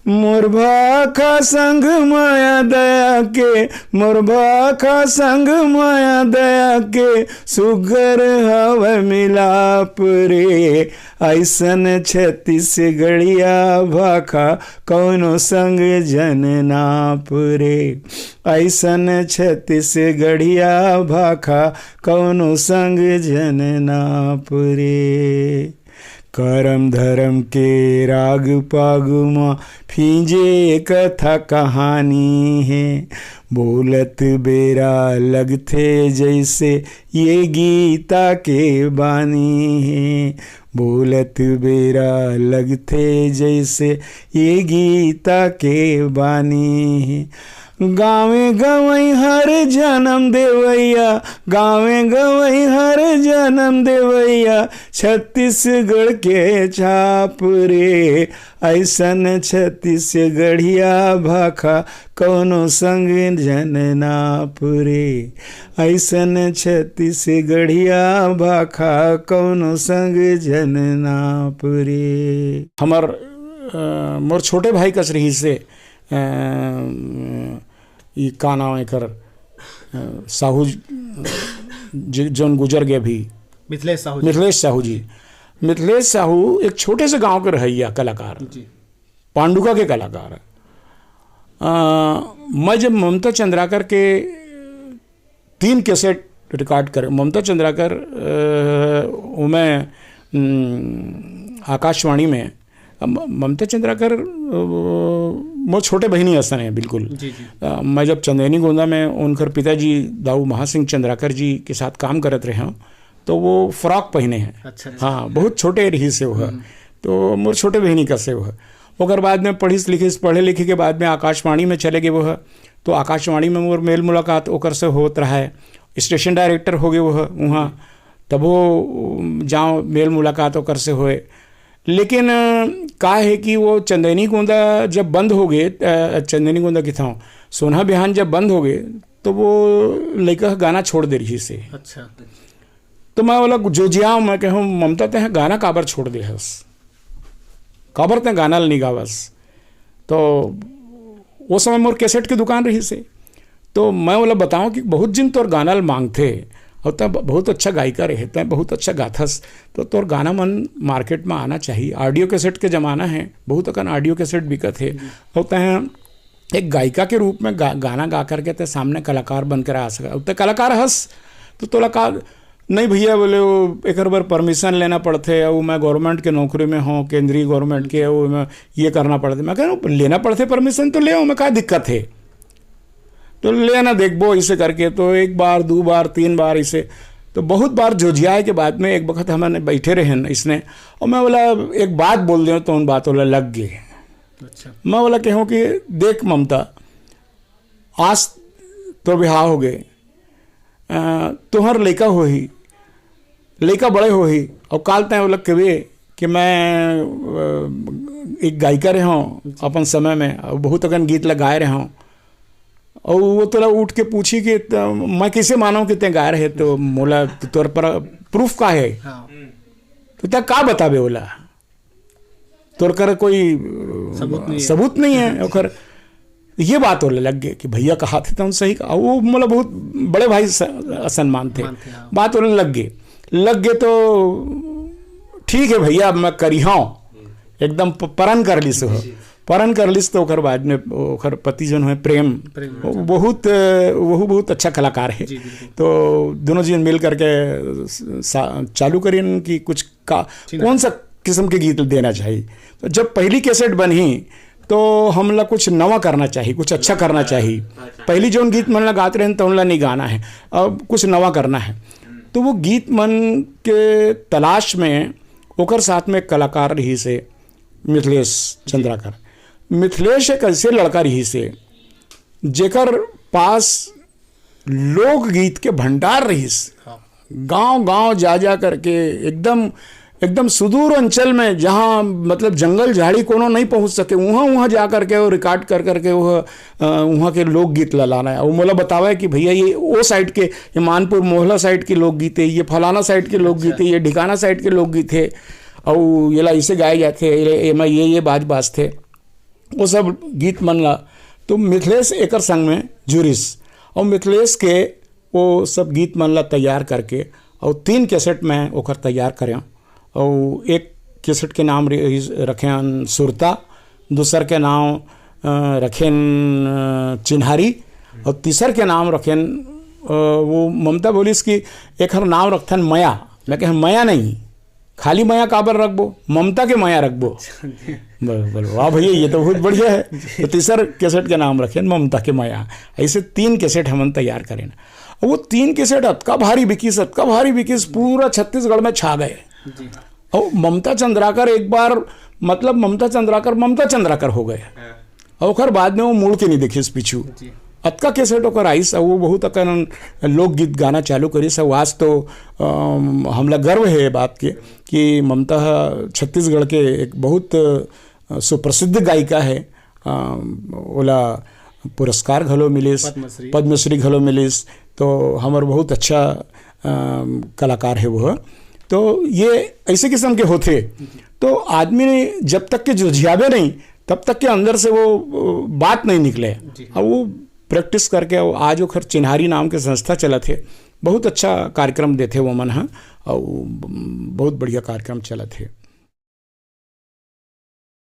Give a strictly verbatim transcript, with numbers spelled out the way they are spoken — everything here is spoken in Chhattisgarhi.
मोर भाखा संग माया दया के, मोर भाखा संग माया दया के, सुग्घर हवय मिलाप रे। अइसन छत्तीसगढ़िया भाखा कौनो संग जन नाप रे। अइसन छत्तीसगढ़िया भाखा कौनो संग जन नाप रे। करम धरम के राग पाग म फींजे कथा कहानी हे। बोलत बेरा लगथे जइसे ये गीता के बानी हे। बोलत बेरा लगथे जइसे ये गीता के बानी हे। गावे गवई हर जन्म देवैया, गावे गवई हर जन्म देवैया, छत्तीसगढ़ के छाप रे। अइसन छत्तीसगढ़िया भाखा कौनो संग जन नाप रे। अइसन छत्तीसगढ़िया भाखा कौनो संग जन नाप रे। हमर, अ, मोर छोटे भाई कस रहिस हे, अ, ई का नाम एकर, अ, साहू ज-, ज-, जौन गुजर गए अभी, मिथिलेश साहू जी। मिथिलेश साहू जी। मिथिलेश साहू एक छोटे से गांव के रहइया कलाकार, जी। पांडुका के कलाकार। अ, मैं जब ममता चंद्राकर के तीन कैसेट रिकॉर्ड करे, ममता चंद्राकर, अ, वो मैं, उम, आकाशवाणी में, म-, ममता चंद्राकर, अ, मोर छोटे बहिनी असन हे बिल्कुल। जी, जी। अ, मैं जब चंदैनी गोंदा में उनकर पिताजी दाऊ महासिंह चंद्राकर जी के साथ काम करत रहे हंव, तो वो फ्रॉक पहिने हे। अच्छा, अच्छा। हाँ, बहुत छोटे रहिस हे वो ह। हम्म। तो मोर छोटे बहिनी कस हे वो ह। ओकर बाद में पढ़िस लिखिस, पढ़े लिखे के बाद में आकाशवाणी में चले गए वो ह। तो आकाशवाणी में मोर मेल मुलाकात ओकर से होत रहा हे। स्टेशन डायरेक्टर हो गए वो ह उहाँ, तभो जांव मेल मुलाकात ओकर से होए। लेकिन, अ, का हे कि वो चंदैनी गोंदा जब बंद हो गए, अ, चंदैनी गोंदा कथंव, सोनहा बिहान जब बंद हो गए, तो वो लइका ह गाना छोड़ दे रहिस हे। अच्छा। तो मैं ओला जोजियांव, मैं कहंव, "ममता, तें गाना काबर छोड़ दे हस? काबर तें गाना ल नी गावस?" तो वो समय मोर कैसेट के दुकान रहिस हे। तो मैं ओला बतांव कि बहुत झिन तोर गाना ल मांगथे, अउ तें ब-, बहुत अच्छा गायिका रहे, तें बहुत अच्छा गाथस, तो तोर गाना मन मार्केट में आना चाहिए। ऑडियो कैसेट के जमाना हे, बहुत अकन ऑडियो कैसेट बिकत हे, अउ तें एक गायिका के रूप में गा-, गाना गा करके तें सामने कलाकार बन कर आ सकत, अउ तें कलाकार हस, तो तोला का, "नहीं भैया," बोले, "वो एकर बर परमिशन लेना पड़थे, अउ मैं गवर्नमेंट के नौकरी में हंव, केंद्रीय गवर्नमेंट के, अउ मैं ये करना पड़थे।" मैं कहंव, "लेना पड़थे परमिशन तो ले, ओमा का दिक्कत हे, तो लेना देखबो," इसे करके। तो एक बार, दू बार, तीन बार इसे, तो बहुत बार जोजियाए के बाद में एक बखत हमन बैठे रहेन इसने, अउ मैं ओला एक बात बोल देंव, तो उन बात ओला लग गे। अच्छा। मैं ओला कहंव कि देख ममता, आज तोर बिहाव हो गे, अ, तुंहर लइका होही, लइका बड़े होही, अउ काल तें ओला कहिबे कि मैं, अ, एक गायिका रहे हंव अपन समय में, अउ बहुत अकन गीत ला गाए रहे हंव, अउ वो तोला उठ के पूछही कि त-, मैं कइसे मानंव कि तें गाए रहे, तो मोला त-, तोर पर प्रूफ का हे? हाँ। तो तें का बताबे ओला? तोर कर कोई, अ, सबूत नहीं हे। सबूत नहीं हे ओकर। ये बात ओला लग गे कि भैया कहाथे तउन सही का। वो मोला बहुत बड़े भाई स-, असन मानथे। मानथे, हाँ। बात ओला लग गे, लग गे तो ठीक हे भैया, अब मैं करिहंव। एकदम प-, परन कर लिस हो। जी। परन कर लिस तो ओकर बाद में ओकर पति जौन हे प्रेम, प्रेम, वो अच्छा। बहुत, अ, वो बहुत अच्छा कलाकार हे। जी, बिल्कुल। तो दोनों जन मिल करके स-, सा-, चालू करिन कि कुछ का, ठीक है। कौन सा किस्म के गीत देना चाहिए। तो जब पहली कैसेट बनही, तो हमला कुछ नवा करना चाहिए, कुछ अच्छा करना चाहिए। अच्छा। पहली जौन गीत मन ला गात रहेन, तो उनला नहीं गाना हे, अब कुछ नवा करना हे। तो वो गीत मन के तलाश में ओकर साथ में कलाकार रहिस हे मिथिलेश चंद्राकर। मिथिलेश एक ऐसे लड़का रहिस हे, जेकर पास लोकगीत के भंडार रहिस। हाँ। गांव-गांव जा-जा करके एकदम, एकदम सुदूर अंचल में, जहां मतलब जंगल झाड़ी कोनो नहीं पहुंच सके, उहां, उहां जा करके वो रिकॉर्ड कर करके वो, अ, उहां के लोकगीत ला लाना हे। वो मोला बतावे कि भैया ये वो साइड के, ये मानपुर मोहला साइड के लोकगीत हे, ये फलाना साइड के लोकगीत हे, ये ढिकाना साइड के लोकगीत हे, अउ ये ला इसे गाए जाथे, ये, ये, ये बाज बाजथे। वो सब गीत मन ला, तो मिथिलेश एकर संग में जुरिस, और मिथिलेश के वो सब गीत मन ला तैयार करके, और तीन कैसेट में ओकर तैयार करें। और एक कैसेट के नाम रहिस, रखेन सुरता, दूसर के नाम अ, रखेन अ, चिन्हारी, और तीसर के नाम रखेन अ, वो ममता बोलिस कि एक हर नाम रखथन मया। मैं कहे, मया नहीं, खाली मया काबर रखबो, ममता के मया रखबो। बोल, बोल, वाह भैया, ये तो बहुत बढ़िया है। तो तीसर कैसेट के नाम रखेन ममता के मया। ऐसे तीन कैसेट हमन तैयार करेन। और वो तीन कैसेट अतका भारी बिकिस, अतका भारी बिकिस, पूरा छत्तीसगढ़ में छा गए। जी। और ममता चंद्राकर एक बार, मतलब, ममता चंद्राकर ममता चंद्राकर हो गए। हाँ। और ओकर बाद में वो मुड़ के नहीं देखिस पीछू। जी। अतका कैसेट ओकर आइस, और वो बहुत अकन लोकगीत गाना चालू करिस। और आज तो अम, हमला गर्व है ये बात के कि ममता ह छत्तीसगढ़ के एक बहुत अ, सुप्रसिद्ध गायिका है। अम, ओला पुरस्कार घलो मिलिस, पद्मश्री। पद्मश्री घलो मिलिस, तो हमर बहुत अच्छा अम, कलाकार है वो। तो ये ऐसे किस्म के होथे, तो आदमी जब तक के जुझियावे नहीं, तब तक के अंदर से वो अ, बात नहीं निकले। जी। अब वो प्रैक्टिस करके, वो आज ओखर चिन्हारी नाम के संस्था चलत हे, बहुत अच्छा कार्यक्रम देथे वो मन ह, और बहुत बढ़िया कार्यक्रम चलत हे।